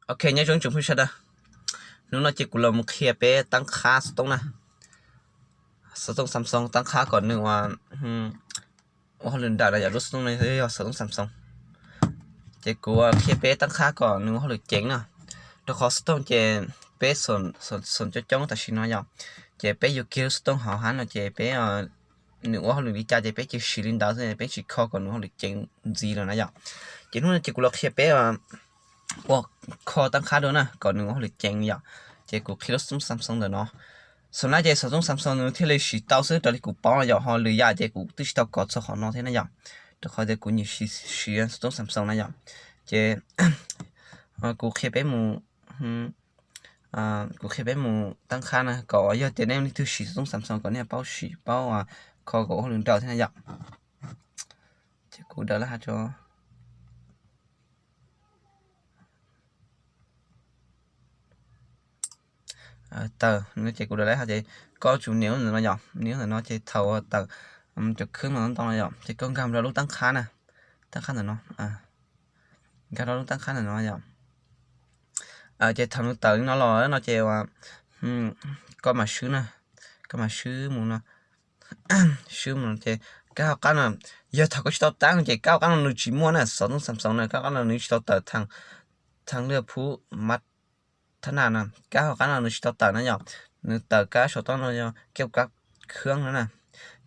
Ok, nyob zoo tsoom phooj ywg sawv daws, hnub no ces kuv los mus qhia peb tab qhab xov tooj na, xov tooj Samsung tab qhab kom nws ua, ua hauj lwm nrawm na yom, lub xov tooj no yog xov tooj Samsung. Ces kuv qhia peb tab qhab kom nws ua hauj lwm ceev na, rau qhov xov tooj ces peb xom coob coob tam sim no yom, ces peb yuav kiag lub xov tooj hauv hab no ces peb, nws ua hauj lwm li cas ces peb cia siv li ntawd xwb, peb tsis kho kom nws ua hauj lwm ceev ntxiv lawm na yom. Ces hnub no ces kuv los qhia peb ua kho tab qhab dua na kom nws ua hauj lwm ceev yom. Ces kuv qhia lub xov tooj Samsung ntawm no. Xom na ces xov tooj Samsung nws thiaj li siv tau xwb raws li kuv paub no yom, ho lwm yam ces kuv twb tsis tau kov txog qhov no thiab na yom, rau qhov tias kuv nyiam siv xov tooj Samsung na yom. Ces kuv qhia peb mus, kuv qhia peb mus tab qhab na kom yog tias nej leej twg siv xov tooj Samsung kom nej paub siv paub kho kom ua hauj lwm nrawm thiab na yom. Ces kuv daws lab hab tso. Tawm no ces kuv daws lab hab ces koj tsum nias lub ntawm no yom, nias lub ntawm no ces thaum tawm cov khwb no ntau no yom, ces koj nkag rau lub tab qhab na, tab qhab ntawm no, nkag rau lub tab qhab ntawm no yom. Ces thaum nws tawm li no los no ces koj mam swb na, koj mam swb mus no, swb mus ces kab hauv qab no, yog thaum koj tsis tau tab ces kab hauv qab no nws tsis muaj na, xov tooj Samsung na, kab hauv qab no nws tsis tau tawm thaj lwj phuv mab thab naj na, kab hauv qab no nws tsis tau tawm na yom, nws tawm kab saum toj no yog keb kab khwb no na.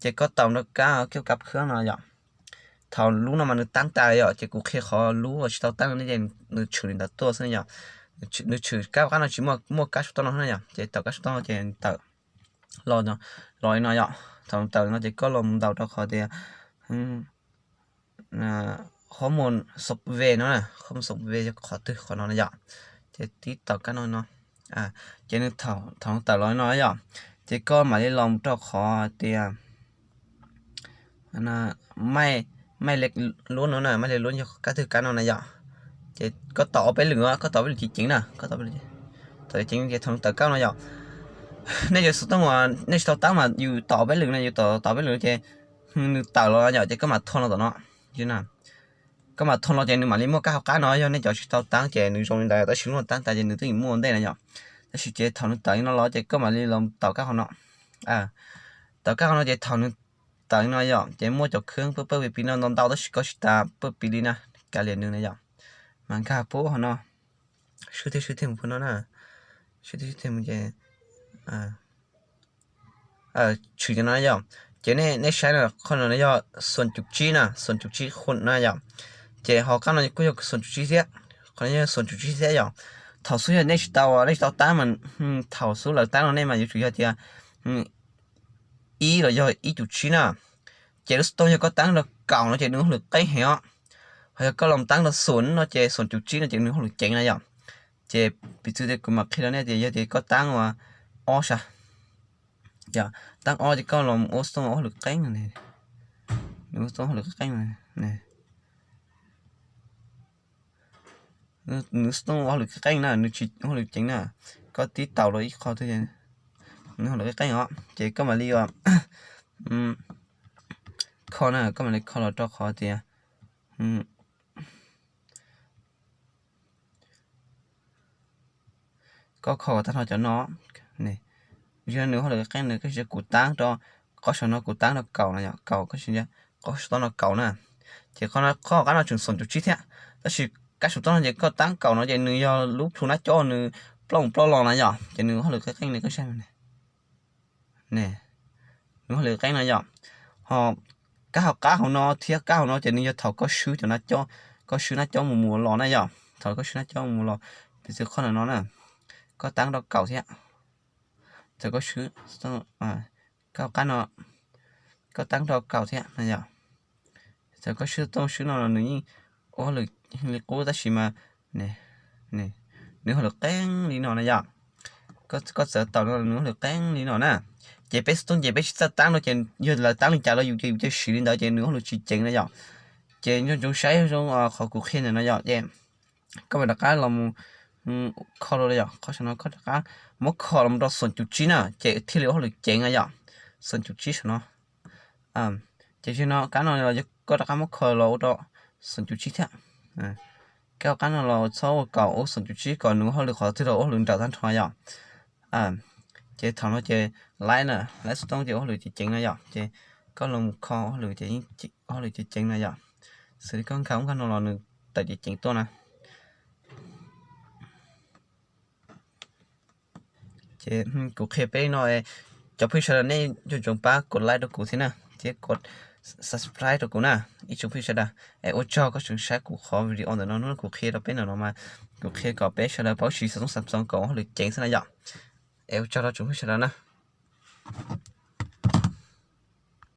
Ces koj taus rau kab keb kab khwb no yom. Thaum lub no mas nws tab tas yom, ces kuv qhia qhov lub uas tsis tau tab no ces nws tshwm li ntawd tuaj xwb yom. Nws tshwm kab hauv qab no tsis muaj, muaj kab saum toj no na yom, ces taus kab saum toj no ces tawm los, los li no yom. Thaum tawm no ces koj los mus ntaus rau qhov tias qhov mus xov ve no, qhov mus xov ve yog qhov twg qhov no na yom. Ces tib taus kab no no, ces nws thaum tawm los no yom, ces koj mam li los rau qhov tias maj le luab no na, maj le luab yog kab twg kab no na yom. Ces koj taus ob peb lwm, koj taus ob peb lwm ceev ceev na, koj taus ob peb lwm, taus ceev ces thaum nws tawm kab no yom. Nej cov xov tooj uas nej tsis tau tab mas yus taus ob peb lwm na, yus taus, taus ob peb lwm ces nws tawm los yom, ces koj mam thau los tom no. Koj mam thau los ces nws mam li muaj kab hauv qab no, yog nej cov tsis tau tab ces nws zoo li ntawd, tab sis lub no tab tas ces nws twb muaj ua ntej na yom. Tab sis ces thaum nws tawm li no los ces koj mam li los taus kab hauv no. Taus kab hauv no ces thaum nws tawm li no yom, ces muaj cov khwb pawg pawg pis pis no ntau ntau, tab sis koj tsis tas pawg pis li na, kav liam nws na yom. Mas nkag pub hauv no, swb thiab swb thiaj mus pub no na, swb thiab swb thiaj mus ces tshwm cov no yom. Ces nej saib no, qhov no yog xoom cum tsib na, xoom cum tsib khuam na yom. Ces ho qab no kuj yog xoom cum tsib thiab, qhov no yog xoom cum tsib thiab yom. Thaum xub yog nej tsis tau, nej tsis tau tab mas, thaum xub lawv tab no nej mas yuav tsum yog tias ib los yog ib cum tsib na. Ces lub xov tooj yog koj tab rau kaum no ces nws hauj lwm qeeb heev os. Ho yog koj los tab rau xoom no ces xoom cum tsib no ces nws hauj lwm ceev na yom. Ces piv txwv tias kuv mam qhia rau nej tias yog tias koj tab ua ob sab, tab ob ces koj los ua xov tooj ua hauj lwm qeeb, nws ua xov tooj ua hauj lwm qeeb, nws xov tooj ua hauj lwm qeeb na, nws tsis ua hauj lwm ceev na. Koj tib taus rau ib qho twg nws hauj lwm qeeb os, ces koj mam li ua kho na, koj mam li kho los rau qhov tias koj kho tag nrho cov no, nws hauj lwm qeeb, nws koj tsis, kuv tab rau qhov saum no kuv tab rau kaum no yom, kaum, koj tsis, qhov saum toj no kaum na. Ces qhov no, qhov qab no tseem xoom cum tsib thiab, tab sis kab saum toj no ces koj tab kaum no ces nws yog lub plhu nab cob nws ploj mus ploj los na yom, ces nws hauj lwm qeeb qeeb li koj saib ne. Nws hauj lwm qeeb no yom. Ho kab hauv qab hauv no thiab kab hauv no ces nws yog thaum koj swb cov nab cob, koj swb nab cob mus mus los na yom, thaum koj swb nab cob mus mus los, piv txwv qhov no na, koj tab rau kaum thiab. Thaum koj swb, kab hauv qab no, koj tab rau kaum thiab na yom. Thaum koj swb tooj swb no los nws yeej ua hauj lwm li qub tab sis mas nws hauj lwm qeeb li no na yom. Koj txawm taus no nws hauj lwm qeeb li no na. Ces peb xov tooj ces peb tsis txawj tab no ces yog lawv tab li cas los yus ces yus cia siv li ntawd ces nws hauj lwm tsis ceev na yom. Ces nco ntsoov saib zoo qhov kuv qhia ntawm no yom, ces koj mam rov qab los mus kho los yom, qhov saum no koj rov qab muab kho los rau xoom cum tsib na ces thiaj li ua hauj lwm ceev na yom. Xoom cum tsib saum no. Ces no kab no los yog koj rov qab muab kho los ua rau xoom cum tsib thiab. Koj qab no los txhob ua kaum ua xoom cum tsib kom nws ua hauj lwm qhov twg los ua hauj lwm nrawm tag nrho yom. Ces thaum no ces laib na, laib xov tooj ces ua hauj lwm ceev ceev no yom. Ces koj los kho ua hauj lwm ces yeej ua hauj lwm ceev ceev no yom. Xws li koj nkag ub nkag no los nws tawm ceev ceev tuaj na. Ces kuv qhia peb li no, cov phooj ywg sawv daws nej yuav tsum pab kuv like rau kuv thiab na, thiab kuv subscribe rau kuv na, ib tsoom phooj ywg sawv daws. Es ua tsaug koj tseem saib kuv qhov video ntawm no, hnub no kuv qhia rau peb ntawm no mas kuv qhia kom peb sawv daws paub siv xov tooj Samsung kom ua hauj lwm ceev xwb na yom. Es ua tsaug rau tsoom phooj ywg sawv daws na.